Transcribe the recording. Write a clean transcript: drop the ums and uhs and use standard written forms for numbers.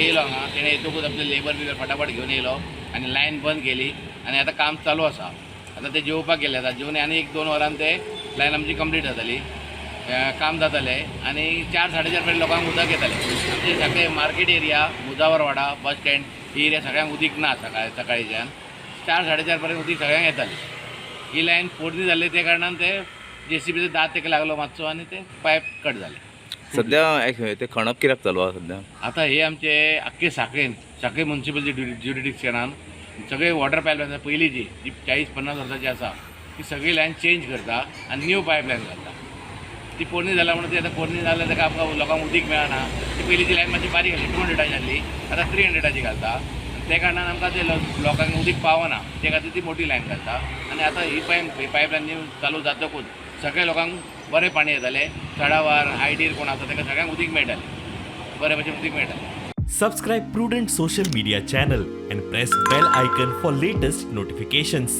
येयलो हांगा. तेणें येतकूच आपले लेबर बिबर फटाफट घेवन येयलो आनी लायन बंद केली आनी आतां काम चालू आसा. आतां ते जेवपाक गेले. आतां जेवन आनी एक दोन वरान ते लायन आमची कंप्लीट जातली, काम जातलें आनी 4, 4:30 पर्यंत लोकांक उदक येतलें. आमचे सगळे मार्केट एरिया, मुजावरवाडा, बस स्टँड ही एरिया सगळ्यांक उदीक ना. सकाळी सकाळीच्यान 4, 4:30 पर्यंत उदीक सगळ्यांक येतालें. ही लायन पोरणी जाल्ली, त्या कारणान ते जेसीबीचो दांत तेका लागलो मातसो आनी ते पायप कट जाले. सध्या एक ते खणप कित्याक चालू आसा सध्या? आता हे आमचे अख्खे साखळेन, साखळे म्युन्सिपल ज्युरिडिक्शनान सगळे वॉटर पायपलायन पयलींची जी 40-50 वर्सांची आसा, ती सगळी लायन चेंज करता आनी न्यू पायपलायन घालता. ती पोरणी जाल्या म्हणून ती आतां पोरणी जाल्या, ताका आमकां लोकांक उदीक मेळना. ती पयलींची लायन मातशी बारीक आसली, 200ाची आसली, आतां 300ाची घालता आनी त्या कारणान आमकां ते लोकांक उदीक पावना. ते खातीर ती मोठी लायन घालता आनी आतां ही पायपलायन न्यू चालू जातकूच सगळ्या लोकांक बरें पाणी येतलें. चडावार आयडीर कोण आसा ताका सगळ्यांक उदीक मेळटलें, बरें भशेन उदीक मेळटलें. Subscribe Prudent Social Media channel and press bell icon for latest notifications.